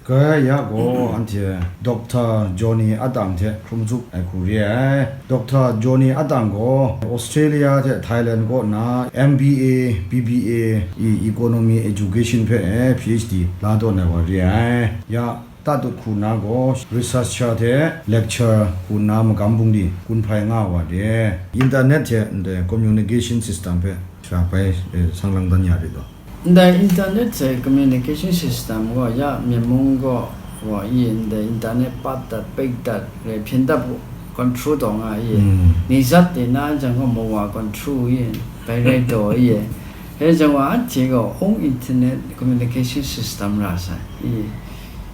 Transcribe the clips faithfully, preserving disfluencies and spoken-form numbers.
Gaya gaw anhte Doctor Johnny Atang hte hkrum zup ai hku re ai. Doctor Johnny Atang gaw Australia hte Thailand kaw na M B A, B B A i Economy Education hpe P H D la tawn ai wa re ai. Ya, Tatut hku na gaw researcher hte lecturer hku na magam bungli kun hpai nga wa re. Internet hte ndai communication system hpe shara bai, eh, sang lang dan ya rit law. Ndai internet hte communication system gaw ya Myen mung gaw, gaw i ndai internet pat dat, pek dat, re hpyen dat bu control taw nga i. Mm. Ni zat de na jang gaw mawa control i, bai rai taw i. He jang wa anhte gaw own internet communication system ra sai i.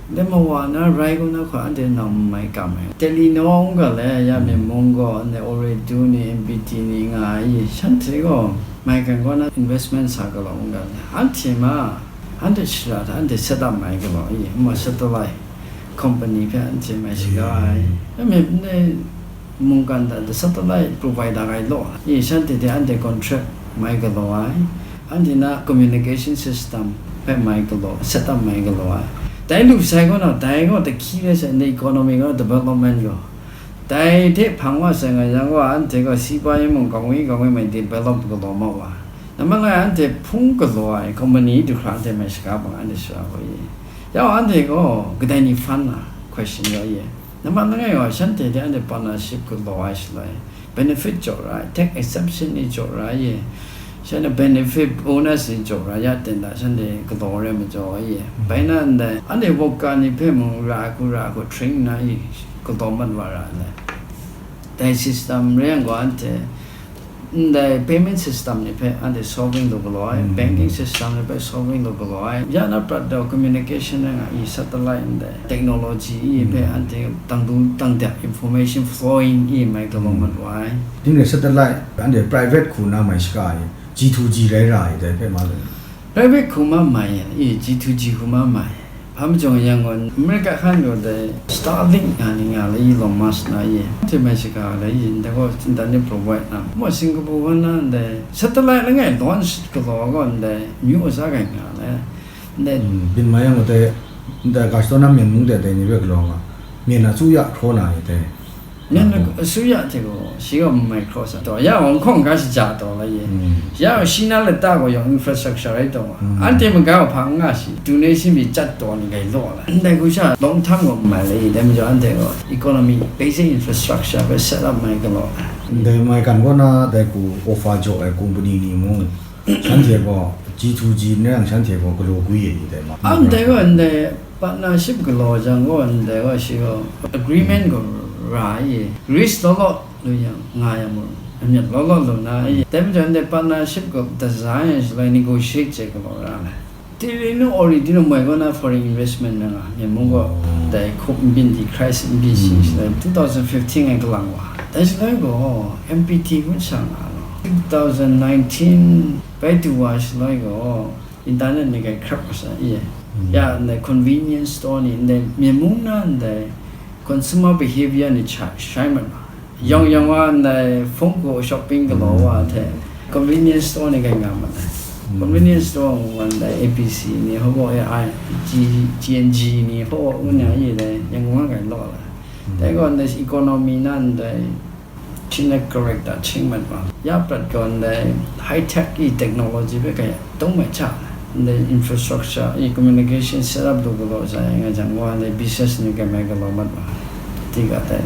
Dai mawa na rai kaw na hkawt anhte nau n mai kam ai. Telenor n ga le, ya Mm. Myen mung gaw, ndai Ooredoo ni, M B T ni nga ai, shanhte gaw maigan kaw na investment sa galaw n ga le. Anhte ma, anhte shara hta anhte set up mai galaw i, ma satellite company hpe anhte mai shaga ai. Mm. Ya myen ndai mungkan hta the satellite provider rai law, i shanhte hte anhte contract mai galaw ai, anhte na communication system hpe mai galaw, set up mai galaw ai. Dai lu sai gaw na, dai gaw dahki rai sai, ndai economy gaw development gaw. Dai hte hpang wa sai nga yang gaw, anhte gaw si pa yin mung, kangwi kangwi mai develop galaw ma wa. Nambat langai anhte hpung galaw ai company du hkra anhte mai shaga bang anhte shara gaw i. Yau anhte gaw kadai ni fund na question yaw i. Nambat langai gaw shanhte hte anhte partnership galaw ai shaloi, benefit jaw ra ai, tax exemption ni jaw ra ai, shanhte benefit bonus ni jaw ra ya ten da, shanhte galaw re majaw ai. Bai na ndai, anhte worker ni hpe mung ra ai hku, ra ai hku train na i, galaw mat wa ra ai. Dai system re yang gaw anhte, ndai payment system ni hpe anhte solving lu galaw ai, Mm. banking system ni hpe solving lu galaw ai, ya na prat daw communication rai nga i, satellite ndai technology i hpe Mm. anhte tang du tang dek information flowing i mai galaw Mm. mat wa ai. Tinre satellite anhte private hku na mai shaga ai, G to G rai ra ai dai hpe ma lu. Private hku ma mai, i, G to G hku ma mai. Hpa majaw yang gaw, America hkan gaw dai Starlink nga ni nga le, Elon Musk na i, hte mai shaga le, i, ndai gaw internet provide na. Ma Singapore gaw na ndai satellite langai launch galaw gaw ndai myu aza kai nga le. Ndai Mm, byin mai yang gaw dai, ndai ga shadaw na myen mung de dai ni bai galaw nga, myen a tsu ya hkraw na i dai. Myen na, mm, asuya hte gaw, shi gaw Microsoft taw, ya Hong Kong ga shaja taw la ye. Mm. Ya shi na lata gaw yawng infrastructure rai taw wa. Mm. Anhte maga wa hpa n nga shi, donation mi chyat taw ni gai law la. Ndai hku sha long term gaw n mai la ye, dai majaw anhte gaw economy, basic infrastructure hpe set up mai galaw la. Ndai mai kan kaw na, dai hku offer jaw ai company ni mung, shanhte gaw G to G n rai yang shanhte gaw galaw gwi ai ni dai ma? A, ndai gaw, ndai partnership galaw jang gaw, ndai gaw shi gaw agreement gaw ra ai, risk law law lu yang, nga yang mung, amyat law law lu na ai. Dai majaw, ndai partnership gaw design shaloi negotiate chye galaw ra ai. Telenor Ooredoo mai gaw na foreign investment na nga, Myen mung gaw, oh, dai hkup n byin di, crisis n byin shi, hmm, shaloi two thousand fifteen ai kalang wa. Dai shaloi gaw, M P T ngut sha nga law. Two thousand nineteen bai du wa shaloi gaw, internet ni gai hkrap kasa i. Hmm. Ya, ndai convenience store ni, ndai Myen mung na ndai consumer behavior ni cha, shai mat ma. Yawng yawng wa ndai phone ko shopping galaw wa hte, convenience store ni gai nga ma ai. Mm. Convenience store wa ndai A B C ni, hpaw ai, G, G and G ni, hpaw u na ye dai, Yangon gai law la. Mm. Dai gaw ndai economy na ndai, China character ching mat wa. Ya prat gaw ndai high tech i technology hpe gai dong mai cha. Ndai infrastructure i communication set up lu galaw sa yang a jang wa, ndai business ni gai mai galaw mat wa. Ti ga tai.